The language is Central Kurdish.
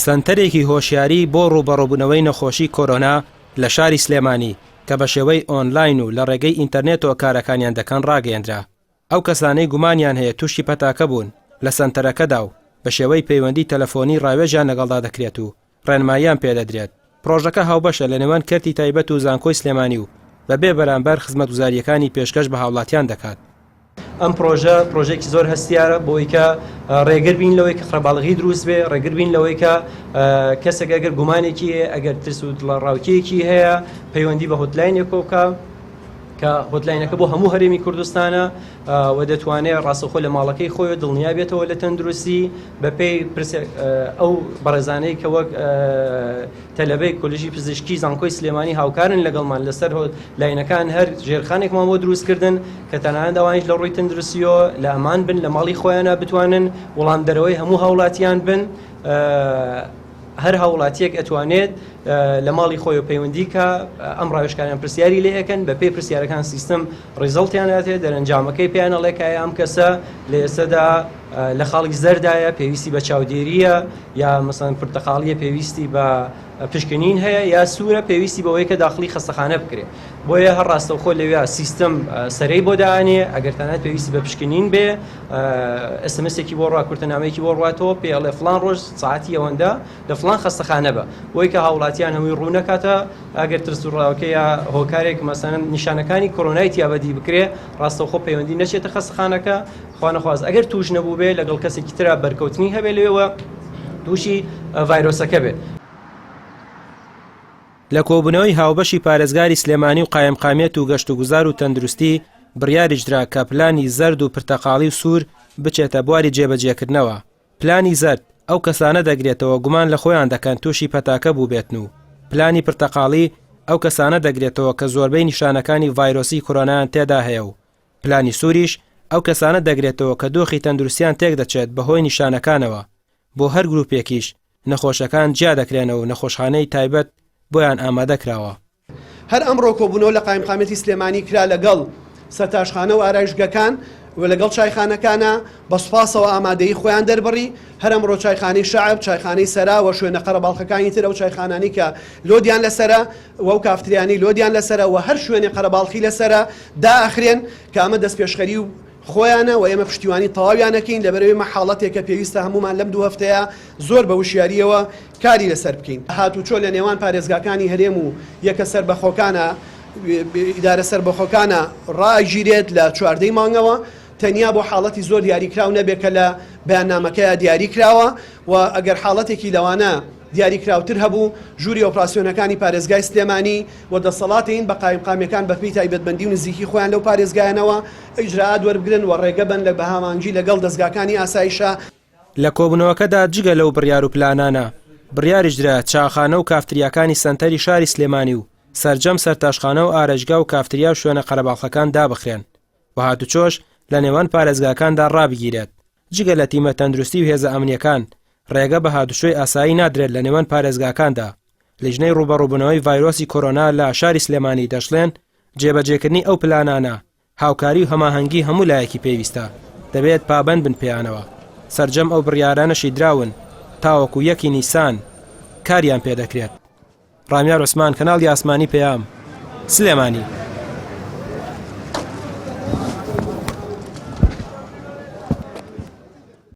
سەنتەرێکی هۆشیاری بۆ ڕووبەڕووبوونەوەی نەخۆشی کۆرۆنا لە شاری سلێمانی کە بە شێوەی ئۆنلاین و لە ڕێگەی ئینتەرنێتەوە کارەکانیان دەکەن ڕاگەیەندرا. ئەو کەسانەی گومانیان هەیە تووشی پەتاکە بوون لە سەنتەرەکەدا و بە شێوەی پەیوەندی تەلەفۆنی ڕاوێژیان لەگەڵدا دەکرێت و ڕێنماییان پێدەدرێت. پڕۆژەکە هاوبەشە لە نێوان کەرتی تایبەت و زانکۆی سلێمانی و بەبێ بەرامبەر خزمەتگوزارییەکانی پێشکەش بە هاوڵاتیان دەکات. ئەم پرۆژە پرۆژێکی زۆر هەستیارە بۆی کە ڕێگر بین لەوەی کە قەرەباڵغی دروست بێ ڕێگر بین لەوەی کە کەسێک ئەگەر گومانێکی هەیە ئەگەر ترس و دڵەڕاوکێکی هەیە پەیوەندی بە hotline ێکەوە بکە کە hotline ەکە بۆ هەموو هەرێمی کوردستانە و دەتوانێت ڕاستەخۆ لە ماڵەکەی خۆی دڵنیا بێتەوە لە تەندروستی بەپێی ئەو بەڕێزانەی کە وەک تەلەبەی کۆلیژی پزیشکی زانکۆی سلێمانی هاوکارن لەگەڵمان لەسەر hotline ەکان هەر ژێرخانێکمان بۆ دروستکردن کە تەنانەت ئەوانیش لە ڕووی تەندروستیەوە لە ئەمان بن لە ماڵی خۆیانە بتوانن وەڵام دەرەوەی هەموو هاوڵاتیان بن هەر هاوڵاتیەک ئەتوانێت لە ماڵی خۆی و پەیوەندی کە ئەم ڕاوێژکاریان پرسیاری لێ ئەکەن بە پێی پرسیارەکان سیستم result یان ئەتێ دەرەنجامەکەی پێیان ئەڵێ کە ئەم کەسە لە ئێستەدا لە خاڵی زەردایە پێویستی بە چاودێریە یا مەسەن پرتەقاڵیە پێویستی بە پشکنین هەیە یا سوورە پێویستی بەوەی کە داخلی خەستەخانە بکرێ بۆیە هەر ڕاستەوخۆ لەوێ سیستم سەرەی بۆ دانێ ئەگەر تەنانەت پێویستی بە پشکنین بێ SMS ێکی بۆ ڕوا کورتەنامەیەکی بۆ ڕواتەوە پێ ئەڵێ فلان ڕۆژ ساعتی ئەوەندە لە فلان خەستەخانە بە بۆی کە هاوڵاتیان هەمووی ڕوو نەکاتە ئەگەر ترس و ڕاوکە یا هۆکارێک مەسەن نیشانەکانی کۆرۆنای تیا بەدی بکرێ ڕاستەوخۆ پەیوەندی نەچێتە خەستەخانەکە خوانەخواست ئەگەر توش نەبوو بێ لەگەڵ کەسێکی ترا بەرکەوتنی هەبێ لەوێوە تووشی ڤایرۆسەکە بێت. لە کۆبوونەوەی هاوبەشی پارێزگاری سلێمانی و قایمقامیەت و گەشتوگوزار و تەندروستی بڕیاریشدرا کە پلانی زەرد و پرتەقاڵی و سوور بچێتە بواری جێبەجێکردنەوە. پلانی زەرد، ئەو کەسانە دەگرێتەوە گومان لە خۆیان دەکەن تووشی پەتاکە بووبێتن و پلانی پرتەقاڵی ئەو کەسانە دەگرێتەوە کە زۆربەی نیشانەکانی ڤایرۆسی کۆرۆنایان تێدا هەیە و پلانی سووریش ئەو کەسانە دەگرێتەوە کە دۆخی تەندروستیان تێکدەچێت بەهۆی نیشانەکانەوە، بۆ هەر گروپێکیش نەخۆشەکان جیا دەکرێنەوە و نەخۆشخانەی تایبەت بۆیان ئامادەکراوە. هەر ئەمڕۆ کۆبوونەوە لە قایمقامیەتی سلێمانی کرا لەگەڵ سەرتاشخانە و ئارایشگەکان و لەگەڵ چایخانەکانا بە سوپاسەوە ئامادەیی خۆیان دەربڕی، هەر ئەمڕۆ چایخانەی شەعب، چایخانەی سەرا و شوێنە قەرەباڵخەکانی تر ئەو چایخانانەی کە load یان لەسەرە و ئەو کافتریانەی load یان لەسەرە و هەر شوێنێ قەرەباڵخی لەسەرە دائەخرێن کە ئەمە دەستپێشخەری و خۆیانە و ئێمە پشتیوانی تەواویان ئەکەین لەبەرئەوەی ئەمە حاڵەتێکە پێویستە هەموومان لەم دوو هەفتەیە زۆر بە وشیارییەوە کاری لەسەر بکەین. هاتوچۆ لە نێوان پارێزگاکانی هەرێم و یەکە سەربەخۆکانە ئیدارە سەربەخۆکانە ڕائەگیرێت لە چواردەی مانگەوە تەنیا بۆ حاڵەتی زۆر دیاریکراو نەبێت کە لە بەیاننامەکەیا دیاری کراوە و ئەگەر حاڵەتێکی لەوانە دیاریکراوتر هەبوو ژووری ئۆپراسیۆنەکانی پارێزگای سلێمانی و دەسەڵاتین بە قایمقامیەکان بەپێی تایبەتمەندی و نزیکی خۆیان لەو پارێزگایانەوە ئیجرائات وەربگرن و ڕێگە بەن لە بەهامانگی لەگەڵ دەزگاکانی ئاسایشا. لە کۆبوونەوەکەدا جگە لەو بڕیار و پلانانە، بڕیاریشدرا چاخانە و کافتریاکانی سەنتەری شاری سلێمانی و سەرجەم سەرتاشخانە و ئارایشگا و کافتریا و شوێنە قەرەباڵخەکان دابخرێن و هاتوچۆش لە نێوان پارێزگاکاندا ڕابگیرێت، جگە لە تیمە تەندروستی و هێزە ئەمنییەکان، ڕێگە بە هاتوچۆی ئاسایی نادرێت لە نێوان پارێزگاکاندا. لیژنەی ڕووبەڕووبوونەوەی ڤایرۆسی کۆرۆنا لە شاری سلێمانی دەشڵێن، جێبەجێکردنی ئەو پلانانە هاوکاری و هەماهەنگی هەموو لایەکی پێویستە، دەبێت پابەند بن پێیانەوە، سەرجەم ئەو بڕیارانەشی دراون تاوەکو یەکی نیسان کاریان پێدەکرێت. ڕامیار عوسمان، کەناڵی ئاسمانی پەیام، سلێمانی.